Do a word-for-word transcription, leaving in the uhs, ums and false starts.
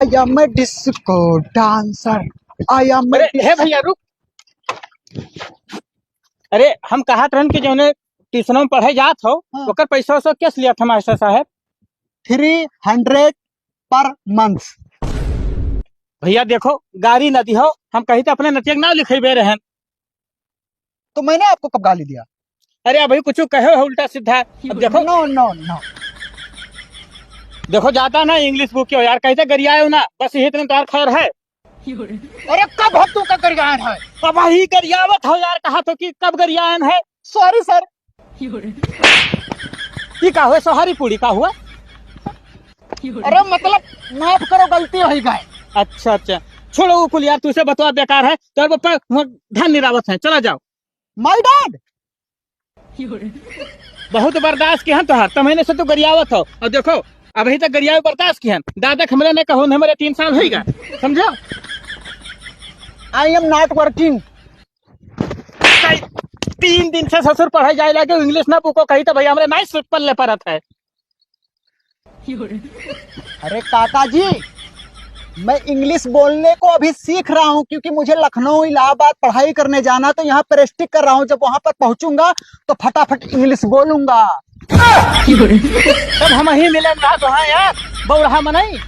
I am a disco dancer. I am a अरे, हे भैया, रुक। अरे, हम कहत रहन कि जौने ट्यूशनों में पढ़े जात हो, हाँ। ओकर पैसा वैसा कैसे लिया था मास्टर साहब? Three hundred per month। भैया, देखो, गारी न दिहो, हम कही तो अपने नतिया के नाम लिखेबे रहन। तो मैंने आपको कब गाली दिया? अरे, अभी कुछ कहे हो उल्टा सीधा। अब देखो। No, no, no। देखो, ज्यादा ना इंग्लिश बोकियो यार, कही तो गरियायो ना, बस यही इतने तार खैर है। अरे, कब हम तुमका गरियायन है? अब वही गरियावत हो यार, कहा तो कि कब गरियायन है? Sorry sir। ये का हुआ, सोहारी पूड़ी का हुआ? अरे, मतलब, माफ करो, गलती हो गई। अच्छा, अच्छा, छोड़ो वो कुल यार, तुझसे बतवा बेकार है। तो अब पर वहाँ धान निरावत है, चला जाओ। My dad। बहुत बर्दाश्त किहन तोहार, त महीने से तू गरियावत हो। और देखो, अभी तक गरियावे बर्दाश्त किहन। दादा के हमरे ने कहो न, हमरे तीन साल होइगा, समझो? I am not working। तीन दिन से ससुर पढ़े जाए लगे, इंग्लिश ना बुको कही तो भैया हमरे नाई सुट पल्ले परत है। अरे काका जी, मैं इंग्लिश बोलने को अभी सीख रहा हूँ, क्योंकि मुझे लखनऊ इलाहाबाद पढ़ाई करने जाना, तो यहाँ प्रेस्टिक कर रहा हूँ। जब वहां पर पहुंचूंगा तो फटाफट इंग्लिश बोलूंगा। तब हम ही मिलेंगे तो हाँ यार, बौड़हा मनई।